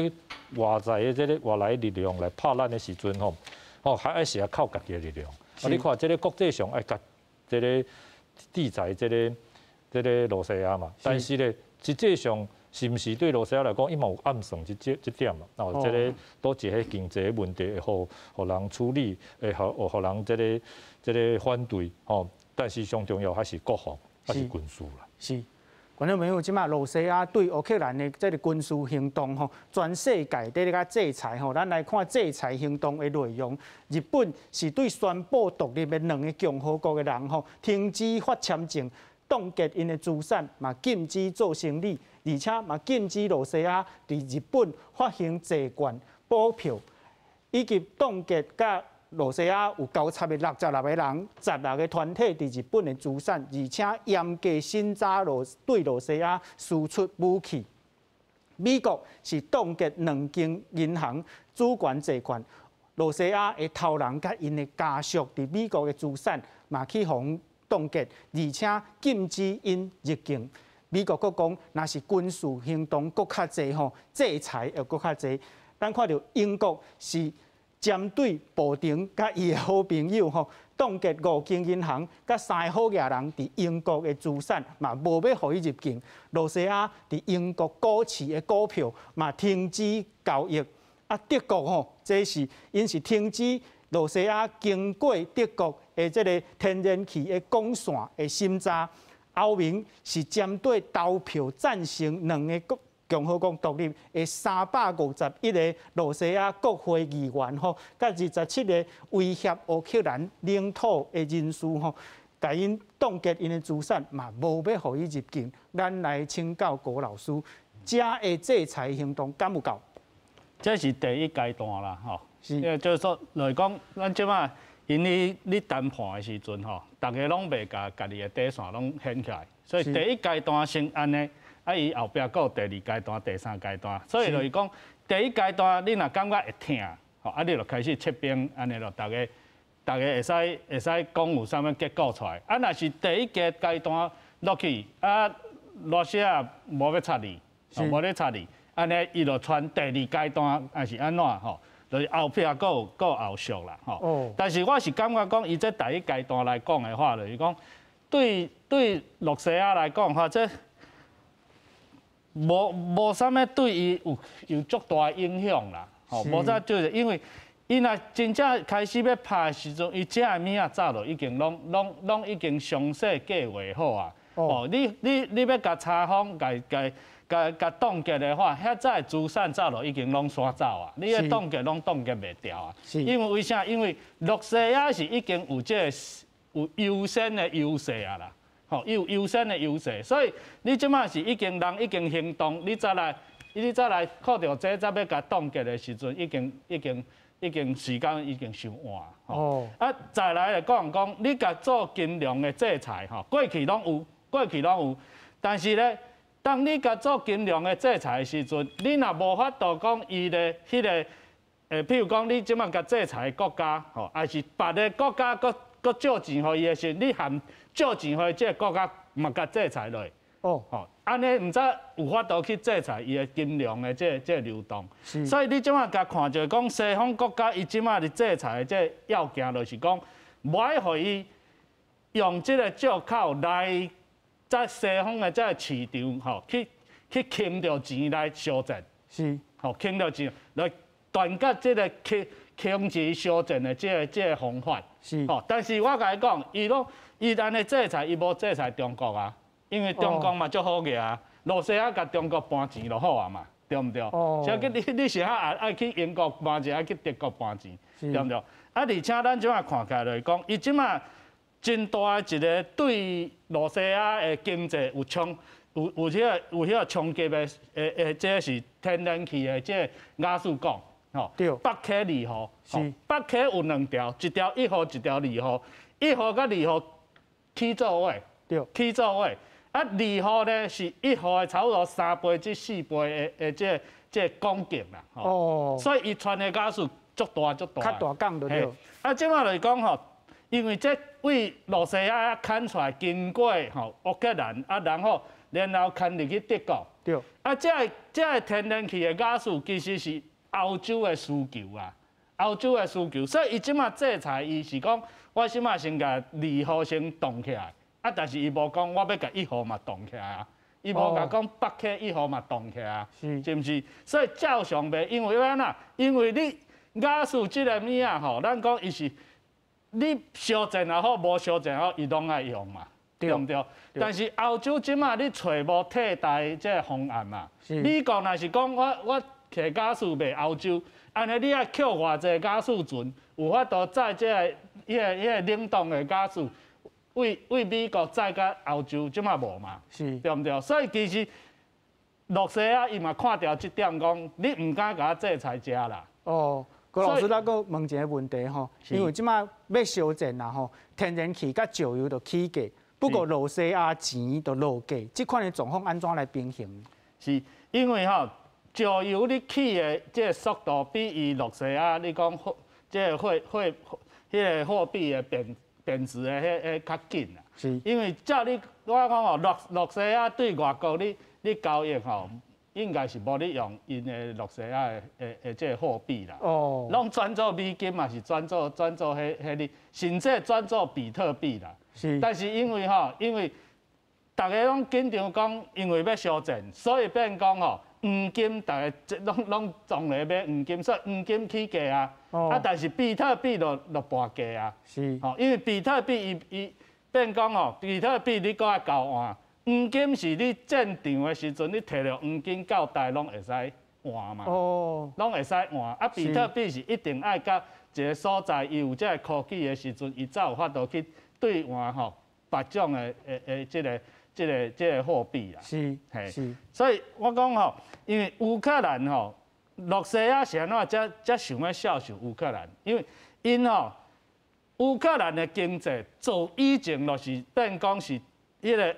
外在的這個外來力量來拍咱的時陣吼，吼，還愛是愛靠家己的力量。啊，你看這個國際上愛共這個制裁這個羅西亞嘛，但是咧，實際上是毋是對羅西亞來講，伊嘛有暗算這點嘛？哦，這個導致彼經濟問題會予予人處理，會予人這個反對吼。但是上重要還是國防，還是軍事啦。是，觀眾朋友，這馬羅西亞對烏克蘭的這個軍事行動吼，全世界佇咧共制裁吼，咱來看制裁行動的內容。日本是對宣布獨立的兩个共和國的人吼，停止發簽證。凍結𪜶的資產，嘛禁止做生意，而且嘛禁止羅西亞佇日本發行債券、股票，以及凍結佮羅西亞有交叉的66個人、16個團體佇日本的資產，而且嚴格審查對羅西亞輸出武器。美國是凍結兩間銀行主權債券，羅西亞的頭人佮𪜶的家屬佇美國的資產嘛去予凍結，而且禁止𪜶入境。美國閣講，若是軍事行動閣較濟吼，制裁會閣較濟。咱看著英國是針對布丁佮伊的好朋友吼，凍結五間銀行佮三个好額人佇英國的資產，嘛無欲予伊入境。羅西亞佇英國股市的股票嘛停止交易。啊，德國吼，這是𪜶是停止羅西亞經過德國的這個天然氣的管線的審查。歐盟是針對投票贊成兩个國共和國獨立的351個羅西亞國會議員吼，佮27個威脅烏克蘭領土的人士吼，共𪜶凍結𪜶的資產，嘛無欲予伊入境。咱來請教郭老師，這个制裁行動敢有夠？這是第一階段啦，吼，是，就是說來講，咱這馬𪜶咧談判的時陣吼，逐个攏袂共家己的底線攏顯起來，所以第一階段先按呢，啊，伊後壁閣有第二階段、第三階段，所以就是講，第一階段你若感覺會疼，吼，啊，你就開始撤兵，按呢就逐个逐个會使講有啥物結果出來。啊，若是第一个階段落去，啊，羅西亞無欲插你，無咧插你，按呢伊就傳第二階段，抑是按怎吼？就是後壁閣有閣有後續啦，吼。但是我是感覺講，伊這第一階段來講的話，就是講對羅西亞來講，吼，這無啥物對伊有足大的影響啦，吼。無啥就是因為伊若真正開始欲拍的時陣，伊這个物仔早就已經攏已經詳細計劃好啊。哦，你欲共查封，共凍結的話，遐早的資產早就已經攏徙走啊！你彼凍結攏凍結袂牢啊！因為為啥？因為羅西亞是已經有這个有優先的優勢啊啦，吼，有優先的優勢，所以你這馬是已經人已經行動，你再來看著這再欲共凍結的時陣，已經時間已經傷晚。哦。啊，再來來講講，你共做金融的制裁吼，過去攏有，過去攏有，但是咧，當你共做金融的制裁的時陣，你若無法度講伊的彼个，譬如講你這馬共制裁的國家，吼，抑是別个國家閣閣借錢予伊的時陣，你含借錢予這个國家嘛共制裁落去。哦，吼，按呢毋才有法度去制裁伊的金融的這个流動。所以你這馬共看就講西方國家伊這馬佇制裁的這个要件，就是講無愛予伊用這个借口來在西方的這个市場吼，去坑著錢來相戰。吼，坑著錢來斷絕這个坑錢相戰的這个方法。吼，但是我共你講，伊攏伊按呢制裁，伊無制裁中國啊，因為中國嘛足好額啊，羅西亞共中國搬錢就好啊嘛，對毋對？哦。所以你是較愛去英國搬錢，愛去德國搬錢，對毋對？啊，而且咱這馬看起來就是講，伊這馬真大的一個對羅西亞的經濟有衝有有彼个有彼个衝擊的，這个是天然氣的這个瓦斯管，吼。北溪二號。北溪有兩條，一條一號，一條二號。一號佮二號起做伙。起做伙。啊，二號呢是一號的差不多3倍至4倍的這个管徑啦。哦。所以伊傳的瓦斯足大足大。較大管就對。啊，這馬就是講吼，因為這對露西亞牽出來經過吼烏克蘭啊，然後牽入去德國。啊，這个天然氣的瓦斯其實是歐洲的需求啊，歐洲的需求，所以伊這馬制裁伊是講，我這馬先共二號先凍起來，啊，但是伊無講我欲共一號嘛凍起來啊，伊無共講北溪一號嘛凍起來啊，是毋是？所以照常袂，因為按怎？因為你瓦斯這个物仔吼，咱講伊是你燒戰也好，無燒戰也好，伊攏愛用嘛。對毋對？但是歐洲這馬你揣無替代這个方案嘛？美國若是講我提瓦斯賣歐洲，按呢你愛扣偌濟瓦斯船，有法度載這个、彼个冷凍的瓦斯，對美國載到歐洲，這馬無嘛？對毋對？所以其實露西亞伊嘛看著這點，講你毋敢共我制裁這啦。哦，郭老師，咱閣問一个問題吼，因為這馬欲燒戰啦吼，天然氣佮石油都起價。不過露西亞錢就落價，這款的狀況按怎來平衡？是因為吼，石油你起的這个速度比伊露西亞，你講貨這个貨貨彼个貨幣的貶值的彼較緊啦。因為照你我講吼，露西亞對外國你交易吼，應該是無咧用𪜶的露西亞的這个貨幣啦。攏轉做美金嘛，是轉做彼彼，甚至轉做比特幣啦。但是因為吼，因為逐家攏緊張講，因為欲燒戰，所以變講吼，黃金逐家攏總咧買黃金，所以黃金起價啊。啊，但是比特幣就跋價啊。吼，因為比特幣伊伊變講吼，比特幣你閣愛交換，黃金是你戰場的時陣，你提著黃金到佗攏會使換嘛。攏會使換。啊，比特幣是一定愛佮一个所在，伊有這个科技的時陣，伊才有法度去兌換吼別種的這个貨幣啦。所以我講吼，因為烏克蘭吼，露西亞是按怎才想欲數受烏克蘭？因為𪜶吼烏克蘭的經濟做以前就是變講是彼个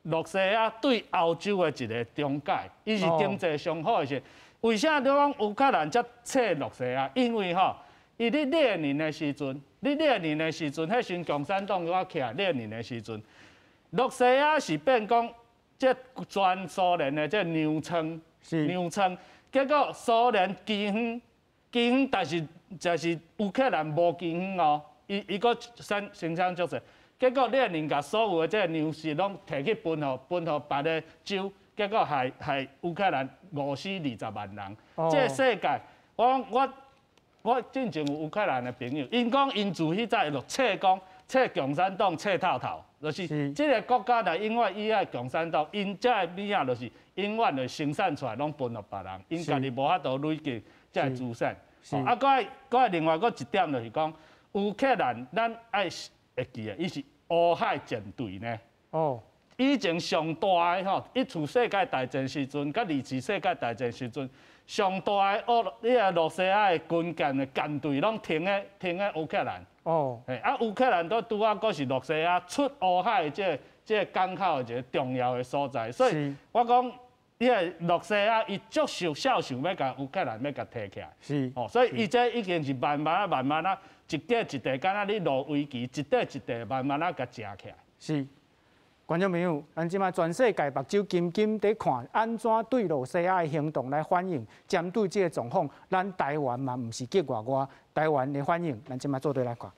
露西亞對歐洲的一个中介，伊是經濟上好的時。為啥你講烏克蘭才揣露西亞？因為吼，伊咧列寧的時陣，咧列寧的時陣，彼時共產黨剛起來，列寧的時陣，露西亞是變講這全蘇聯的這糧倉，糧倉，結果蘇聯饑荒，饑荒，但是就是烏克蘭無饑荒哦，伊伊閣生產足濟，結果列寧共所有的這糧食攏提去分予別个州，結果害烏克蘭餓死20萬人。這个世界，我進前有烏克蘭的朋友，𪜶講𪜶自彼早就揣講揣共產黨揣透透，就是這个國家若永遠依賴共產黨，𪜶這个物仔就是永遠就生產出來攏分予別人，𪜶家己無法度累積這个資產。啊，閣來另外閣一點就是講，烏克蘭咱愛會記得，伊是烏海艦隊呢。以前上大的吼，一次世界大戰時陣，佮二次世界大戰時陣，上大的烏，彼个露西亞的軍艦的艦隊攏停咧烏克蘭。啊，烏克蘭都拄好閣是露西亞出烏海這个港口的一个重要的所在，所以我講，彼个露西亞伊足受孝想欲共烏克蘭欲共提起來。哦，所以伊這已經是慢慢啊、慢慢啊，一塊一塊，敢若你落圍棋，一塊一塊慢慢啊共食起來。是。觀眾朋友，咱這馬全世界目睭金金佇看，按怎對露西亞的行動來反應？針對這個狀況，咱台灣嘛毋是局外外，台灣的反應，咱這馬做伙來看。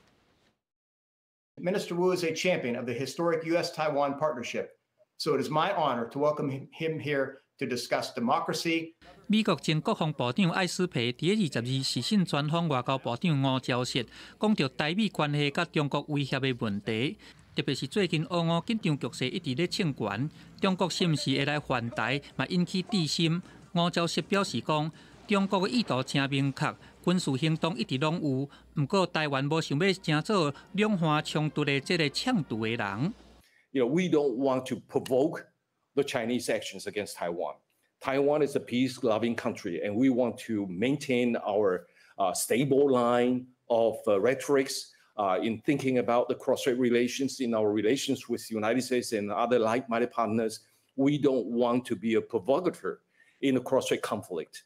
Minister Wu is a champion of the historic U.S.-Taiwan partnership, so it is my honor to welcome him here to discuss democracy. 美國前國防部長艾斯培佇22視訊專訪外交部長吳釗燮，講著台美關係佮中國威脅的問題。特別是最近烏俄緊張局勢一直咧衝懸，中國是毋是會來犯台，嘛引起擔心。吳釗燮表示講，中國的意圖誠明確，軍事行動一直攏有，毋過台灣無想欲成做兩岸衝突的這个搶渡的人。 We don't want to provoke the Chinese actions against Taiwan. Taiwan is a peace-loving country, and we want to maintain our stable line of rhetorics in thinking about the cross-strait relations, in our relations with the United States and other like-minded partners. We don't want to be a provocateur in a cross-strait conflict.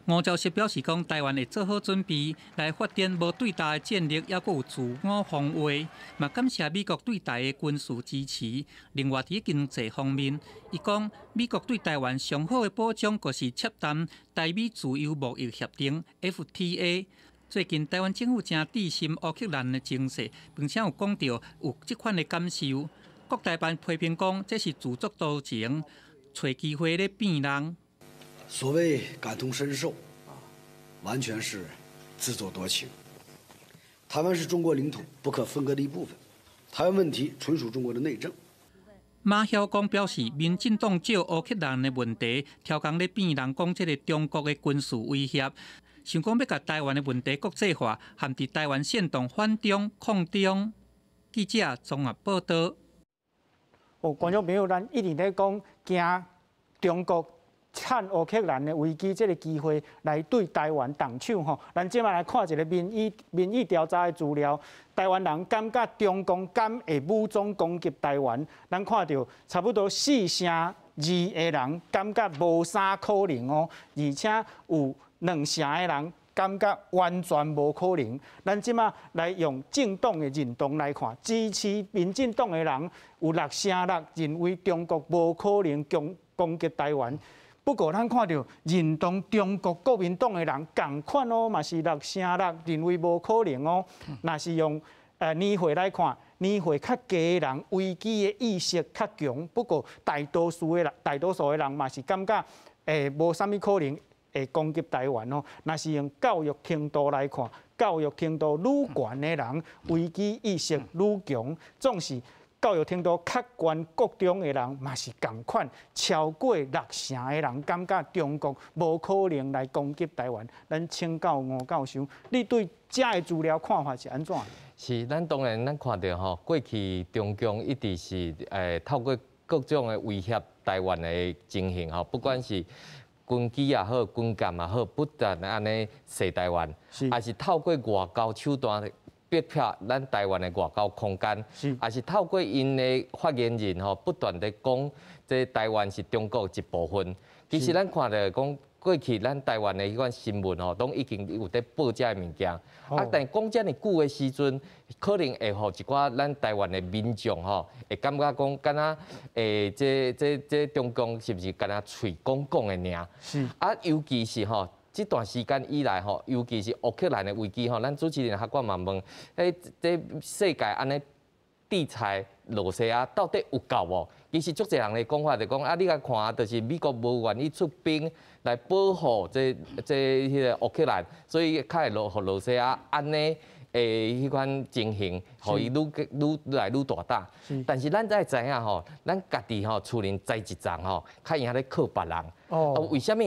吳釗燮表示講，台灣會做好準備來發展無對台的戰力，抑閣有自我防衛。嘛感謝美國對台的軍事支持。另外，佇經濟方面，伊講美國對台灣上好的保障，就是洽談台美自由貿易協定（FTA）。最近台灣政府誠致心烏克蘭的情勢，並且有講著有這款的感受。國台辦批評講，這是自作多情，揣機會咧變人。所謂感同身受，啊，完全是自作多情。台灣是中國領土不可分割的一部分，台灣問題純屬中國的內政。馬曉光表示，民進黨借烏克蘭的問題，刁工咧變人講這个中國的軍事威脅，想講欲共台灣的問題國際化，陷佇台灣煽動反中抗中。記者綜合報道。哦，觀眾朋友，咱一直咧講驚中國趁烏克蘭的危機這个機會來對台灣動手吼。咱這擺來看一个民意調查的資料，台灣人感覺中共敢會武裝攻擊台灣？咱看著差不多4成2的人感覺無啥可能哦，而且有2成的人感覺完全無可能。咱這擺來用政黨的認同來看，支持民進黨的人有6成6認為中國無可能攻擊台灣。不過，咱看著認同中國國民黨的人仝款哦，嘛是6成6認為無可能哦。若是用年歲來看，年歲較低的人危機的意識較強。不過，大多數的人嘛是感覺無啥物可能會攻擊台灣哦。若是用教育程度來看，教育程度愈懸的人，危機意識愈強，總是教育程度較懸國中的人嘛是仝款，超過6成的人感覺中國無可能來攻擊台灣。咱請教吳教授，你對這个資料看法是按怎？是，咱當然咱看著吼，過去中共一直是透過各種的威脅台灣的情形吼，不管是軍機也好，軍艦也好，不斷按呢襲台灣，抑是透過外交手段逼迫咱台灣的外交空間，抑是透過𪜶的發言人吼，不斷的講，這台灣是中國一部分。其實咱看著講過去咱台灣的彼款新聞吼，攏已經有佇報這个物件。啊，但講遮爾久的時陣，可能會予一寡咱台灣的民眾吼，會感覺講，敢若這中共是毋是敢若喙講講的爾？啊，尤其是吼，這段時間以來吼，尤其是烏克蘭的危機吼，咱主持人客觀嘛問，這世界按呢制裁羅西亞到底有夠無？其實足濟人的講法就講啊，你共看，就是美國無願意出兵來保護這彼个烏克蘭，所以較會予羅西亞按呢彼款情形，予伊愈愈來愈大膽。但是咱愛知影吼，咱家己吼厝裡栽一叢吼，較贏咧靠別人。哦。啊，為啥物？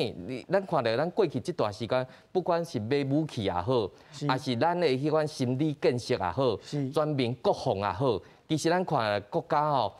咱看著咱過去這段時間，不管是買武器也好，抑是咱的彼款心理建設也好，全民國防也好，其實咱看國家吼，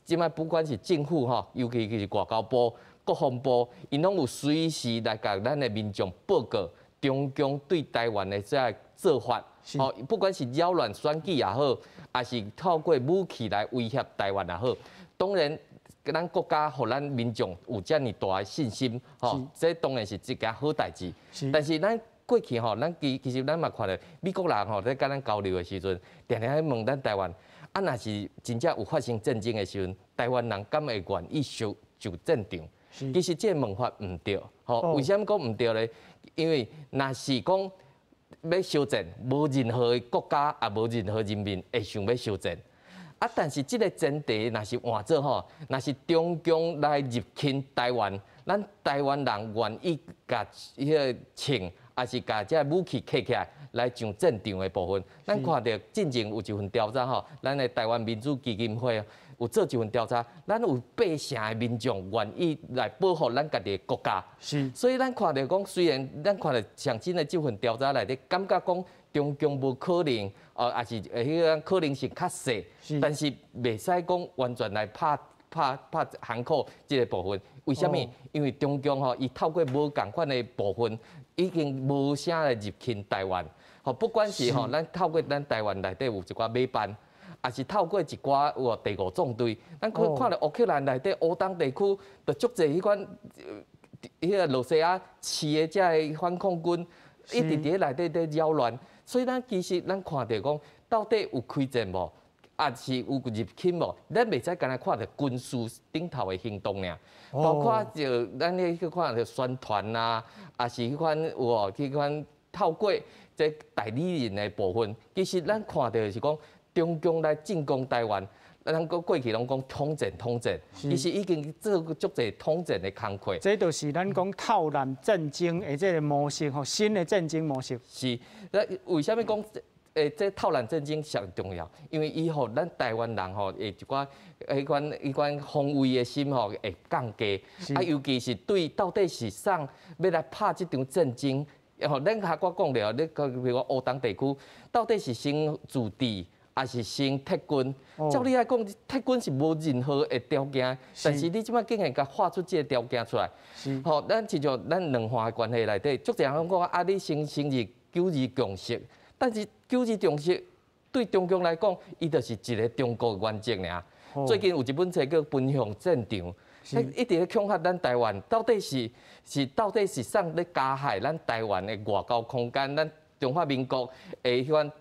這擺不管是政府吼，尤其是外交部、國防部，𪜶攏有隨時來共咱的民眾報告中共對台灣的這个做法。哦，不管是擾亂選舉也好，抑是透過武器來威脅台灣也好，當然，咱國家予咱民眾有遮爾大的信心，吼，這當然是一件好代誌。但是咱過去吼，咱其實咱嘛看著美國人吼，咧共咱交流的時陣，定定咧問咱台灣，啊，若是真正有發生戰爭的時陣，台灣人敢會願意上戰場？其實這个問法毋對，吼，為啥物講毋對咧？因為若是講欲相戰，無任何的國家也無任何人民會想欲相戰。啊，但是這个前提若是換做吼，若是中共來入侵台灣，咱台灣人願意共彼个槍，抑是共這个武器揢起來來上戰場的部分，咱看著進前有一份調查吼，咱的台灣民主基金會有做一份調查，咱有8成的民眾願意來保護咱家己的國家。所以咱看著講，雖然咱看著上新的這份調查內底，感覺講中共無可能，抑是彼个可能性較細，但是袂使講完全來拍含糊這个部分。為啥物？因為中共吼，伊透過無仝款的部分，已經無聲來入侵台灣。吼，不管是吼，咱透過咱台灣內底有一寡馬辦，抑是透過一寡有第五縱隊，咱看看著烏克蘭內底烏東地區，就足濟彼款彼个露西亞飼的遮个反抗軍一直佇內底咧擾亂，所以咱其實咱看著講，到底有開戰無，抑是有入侵無？咱袂使干焦看著軍事頂頭的行動爾，包括就咱咧去看著宣傳啊，抑是彼款有無？彼款透過這代理人的部分，其實咱看著是講中共來進攻台灣。咱閣過去攏講統戰統戰，其實已經做足濟統戰的工課。這就是咱講套艦戰爭的這个模式吼，新的戰爭模式。是，那為啥物講這套艦戰爭上重要？因為伊予咱台灣人吼，會一寡彼款彼款防衛的心吼會降低。啊，尤其是對到底是啥欲來拍這場戰爭，吼，咱較我講著，你比如講烏東地區，到底是先駐地？抑是先撤軍？照理來講，撤軍是無任何的條件，但是你這擺竟然共畫出這个條件出來，吼，咱親像咱兩岸的關係內底，足濟人攏講啊，你先承認九二共識，但是九二共識對中共來講，伊就是一个中國原則爾。最近有一本冊叫《奔向戰場》，一直咧恐嚇咱台灣，到底是是到底是啥咧加害咱台灣的外交空間，咱中華民國的彼款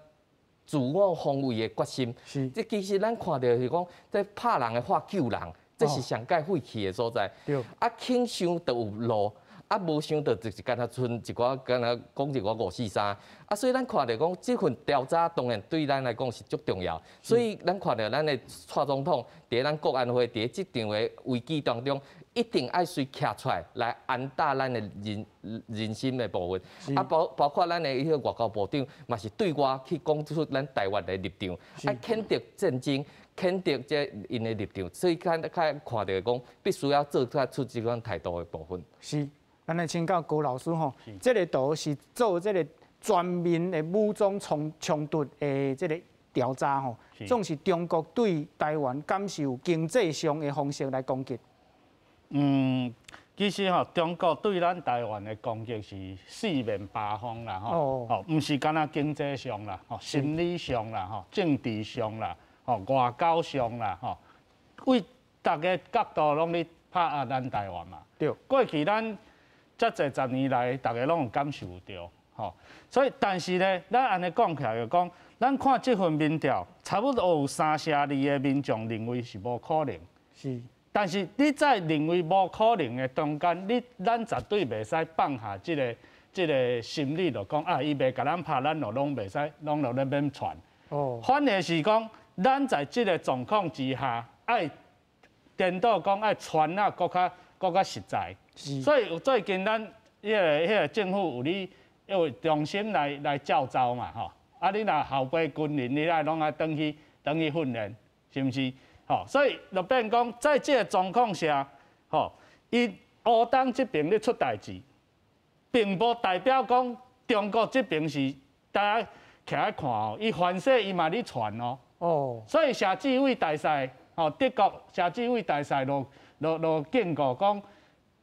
自我防衛的決心，這其實咱看著是講，這拍人的話救人，這是上蓋晦氣的所在。啊，肯想就有路，啊，無想著就是干焦賰一寡，干焦講一寡五四三。啊，所以咱看著講，這份調查當然對咱來講是足重要。所以咱看著咱的蔡總統佇咱國安會佇這場的危機當中，一定愛隨徛出來來安撫咱的人人心的部分。啊，包包括咱的彼个外交部長嘛是對外去講出咱台灣的立場，愛譴責戰爭，譴責這𪜶的立場。所以較較看著講，必須要做出出這款態度的部分。是，咱來請教高老師吼，這个圖是做這个全面的武裝衝衝突的這个調查吼，總是中國對台灣敢是有經濟上的方式來攻擊？嗯，其實吼，中國對咱台灣的攻擊是四面八方啦，吼，哦，毋是干焦經濟上啦，吼，心理上啦，吼，政治上啦，吼，外交上啦，吼，為逐个角度攏咧拍壓咱台灣嘛。對。過去咱遮濟十年來，逐个攏有感受著，吼。所以，但是呢，咱按呢講起來就講，咱看這份民調，差不多有32%的民眾認為是無可能。是。但是你在認為無可能的中間，你咱絕對袂使放下這个這个心理，就講啊，伊袂共咱拍，咱就攏袂使，攏就咧免傳。哦。反而是講，咱在這个狀況之下，愛顛倒講愛傳啊，閣較閣較實在。是。所以最近咱彼个彼个政府有咧，又重新來來召集嘛，吼。啊，你若後備軍人，你愛攏愛轉去轉去訓練，是毋是？吼，所以就變講，在這个狀況下，吼，伊烏東這邊咧出代誌，並無代表講中國這邊是大家徛來看哦，伊反勢伊嘛咧傳哦。哦。所以謝志偉大使，吼，德國謝志偉大使就就就警告講，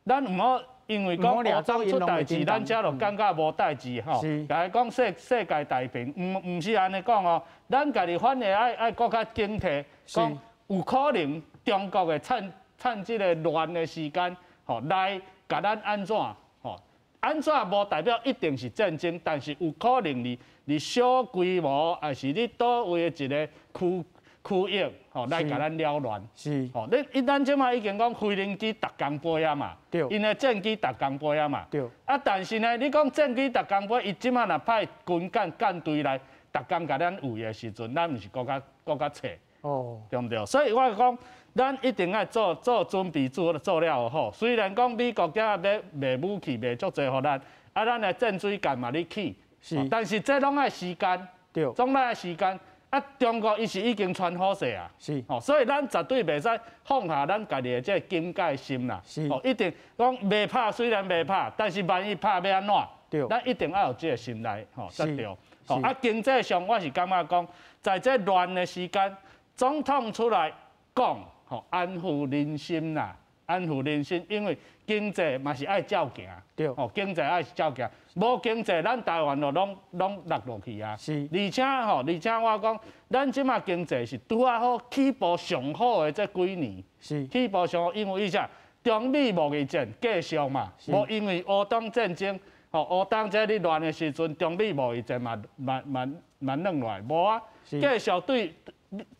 咱毋好因為講烏東出代誌，咱遮就感覺無代誌吼。共伊講世世界大平，毋毋是按呢講哦，咱家己反而愛愛閣較警惕，講。有可能中國會趁趁這个亂的時間，吼來共咱按怎，吼按怎無代表一定是戰爭，但是有可能佇佇小規模，抑是佇佗位的一个區區域，吼來共咱擾亂。是，吼你咱這擺已經講飛行機逐工飛啊嘛，對，𪜶的戰機逐工飛啊嘛，對。啊，但是呢，你講戰機逐工飛，伊這擺若派軍艦艦隊來逐工共咱圍的時陣，咱毋是閣較閣較脆。哦，對毋對？所以我講，咱一定愛做做準備，做做了好。雖然講美國遮欲賣武器賣足濟予咱，啊，咱的戰水艦嘛咧起，是，但是這攏愛時間，對，總愛時間。啊，中國伊是已經傳好勢啊，是，吼，所以咱絕對袂使放下咱家己的這个警戒心啦，是，吼，一定講袂拍，雖然袂拍，但是萬一拍欲按怎？對，咱一定愛有這个心內，吼，才對。是，啊，經濟上我是感覺講，在這亂的時間。總統出來講，吼，安撫人心啦，安撫人心，因為經濟嘛是愛照行，對，吼，經濟愛照行，無經濟，咱台灣就攏攏落落去啊。是，而且吼，而且我講，咱這馬經濟是拄仔好起步上好的這幾年，是起步上好，因為伊啥，中美贸易战继续嘛，无因为乌东战争，吼乌东这咧乱的时阵，中美贸易战嘛嘛嘛嘛软落来，无啊，继续对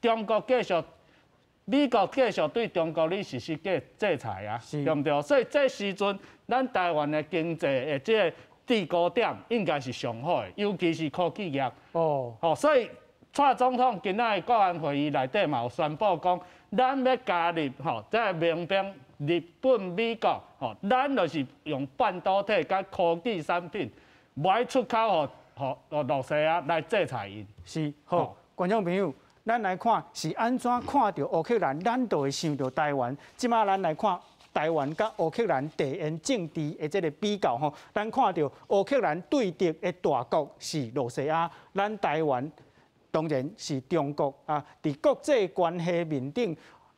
中国继续，美国继续对中国咧实施制裁啊，对毋对？所以这时阵，咱台湾的经济的这个制高点应该是上好的，尤其是科技业。哦，吼，所以蔡总统今仔的国安会议内底嘛有宣布讲，咱欲加入吼，这个盟邦日本、美国，吼，咱就是用半导体佮科技产品，无爱出口予俄罗斯来制裁𪜶。是，好，观众朋友，咱来看是按怎看著乌克兰，咱就会想著台湾。这马咱来看台湾佮乌克兰地缘政治的这个比较吼，咱看著乌克兰对敌的大国是罗西亚，咱台湾当然是中国啊。伫国际关系面顶，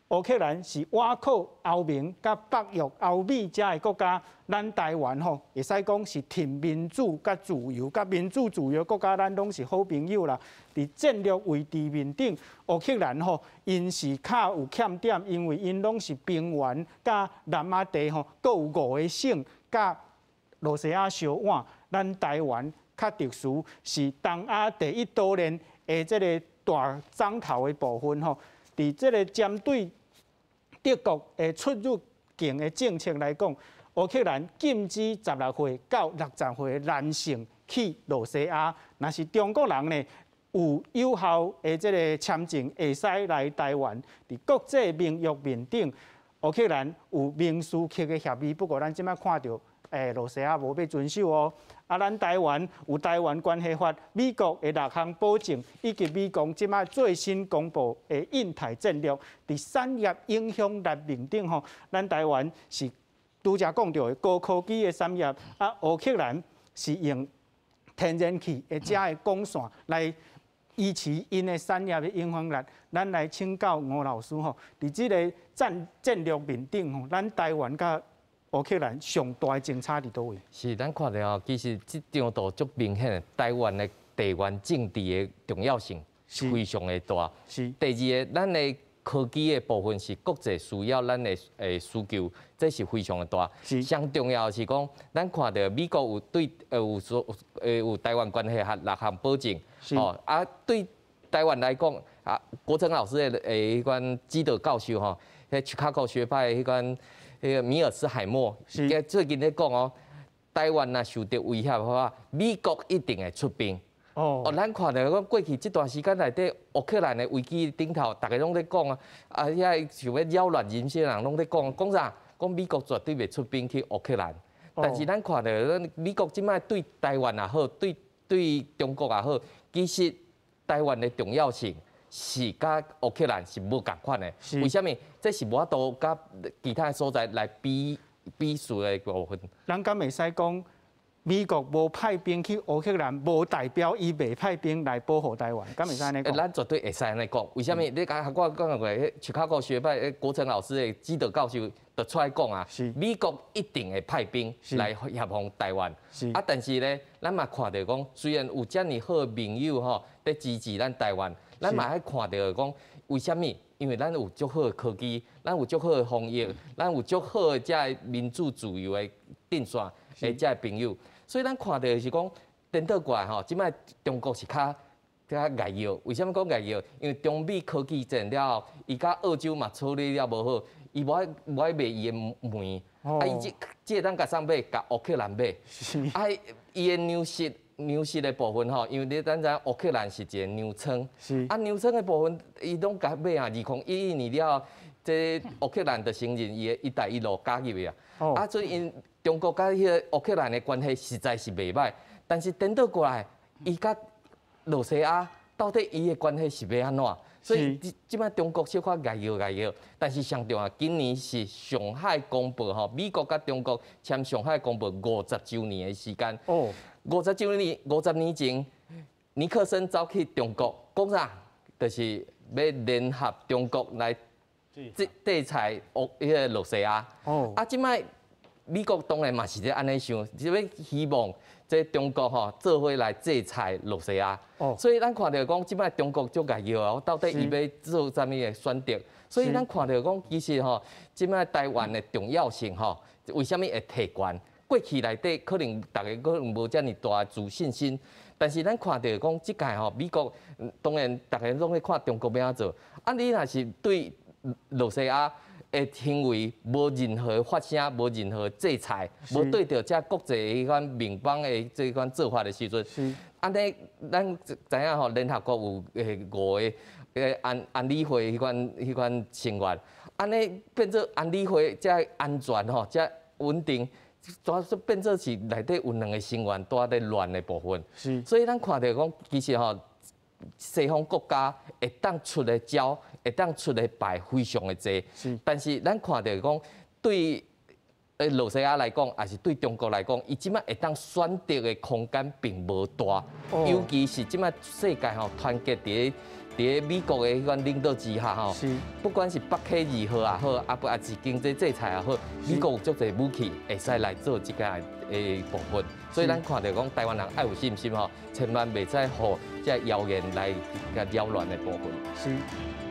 乌克兰是倚靠欧盟佮北约、欧美遮的国家，咱台湾吼会使讲是挺民主佮自由、佮民主自由国家，咱拢是好朋友啦。伫战略位置面顶，乌克兰吼𪜶是较有欠点，因为𪜶拢是平原佮南亚地吼，阁有五个省佮罗西亚相倚。咱台湾较特殊，是东亚第一岛链的这个大漳头的部分吼。伫这个针对德国的出入境的政策来讲，乌克兰禁止16岁到60岁的男性去罗西亚，若是中国人呢，有有效的这个签证会使来台湾。伫国际盟约面顶，乌克兰有明斯克的协议，不过咱这马看著，罗西亚无欲遵守哦。啊，咱台湾有台湾关系法，美国的六项保证，以及美国这马最新公布的印太战略，伫产业影响力面顶吼，咱台湾是拄才讲著的高科技的产业，啊，乌克兰是用天然气的遮的管线来维持𪜶的产业的影响力。咱来请教吴老师吼，伫这个战略面顶吼，咱台湾佮乌克兰上大的争差伫佗位？是，咱看著吼，其实这张图足明显的，台湾的地缘政治的重要性非常的大。第二个，咱的科技的部分是国际需要咱的需求，这是非常的大。上重要的是讲，咱看著美国有对有说有台湾关系法六项保证，哦啊，对台湾来讲啊，国成老师的彼款指导教授吼，彼芝加哥学派彼款。彼个米尔斯海默，最近咧讲哦，台湾若受著威胁的话，美国一定会出兵。哦，咱看著讲过去这段时间内底，乌克兰的危机顶头，逐家拢咧讲啊，啊遐想欲扰乱人心的人拢咧讲，讲啥？讲美国绝对袂出兵去乌克兰。但是咱看著，咱美国这摆对台湾也好，对中国也好，其实台湾的重要性是佮乌克兰是无仝款的。为啥物？这是无法度佮其他所在来比比数的部分。咱敢会使讲，美国无派兵去乌克兰，无代表伊袂派兵来保护台湾，敢会使按呢讲？咱绝对会使按呢讲。为啥物？你刚我讲过，芝加哥学派国成老师的指导教授就出来讲啊，美国一定会派兵来协防台湾。啊，但是咧，咱嘛看著讲，虽然有遮尔好的盟友吼，咧支持咱台湾，咱嘛爱看著讲，为啥物？因为咱有足好的科技，咱有足好的防疫，咱有足好的遮个民主自由的阵线的遮个朋友，所以咱看著是讲颠倒过来吼，这摆中国是较较碍药。为啥物讲碍药？因为中美科技战了后，伊佮澳洲嘛处理了无好，伊无爱无爱卖伊的煤，啊，伊这这当共啥买？共乌克兰买。啊，伊的粮食的部分吼，因为你咱知影乌克兰是一个粮仓，啊，粮仓的部分伊拢共买啊。2011年了后，这乌克兰就承认伊的一带一路加入去啊。啊，所以𪜶中国佮彼个乌克兰的关系实在是袂䆀，但是颠倒过来，伊佮罗西亚到底伊的关系是欲按怎？所以这摆中国小可碍药碍药，但是上重要，今年是上海公报吼，美国佮中国签上海公报50周年的时间。50周年，50年前，尼克森走去中国，讲啥？就是欲联合中国来制裁乌彼个罗西亚。啊，这摆美國當然嘛是咧按呢想，是欲希望這中國吼做伙來制裁露西亞。所以咱看著講，這擺中國足𠢕搖啊，到底伊欲做啥物的選擇？所以咱看著講，其實吼，這擺台灣的重要性吼，為啥物會提懸？過去內底可能逐家可能無遮爾大的自信心，但是咱看著講，這屆吼美國當然逐家攏咧看中國欲按怎做，啊你若是對露西亞的行為無任何發聲，無任何制裁，無對著這國際彼款盟邦的這款做法的時陣，按呢咱知影吼，聯合國有五个安理會彼款成員，按呢變做安理會這安全吼，這穩定，煞變做是內底有兩个成員蹛佇亂的部分。所以咱看著講，其實吼，西方國家會當出的招，會當出的牌非常的濟。但是咱看著講，對露西亞來講，抑是對中國來講，伊這擺會當選擇的空間並無大。尤其是這擺世界吼團結佇咧美國的彼款領導之下吼，不管是北溪二號也好，啊不抑是經濟制裁也好，美國有足濟武器會使來做這個的部分。所以咱看著講，台灣人愛有信心吼，千萬袂使予這謠言來共擾亂的部分。是。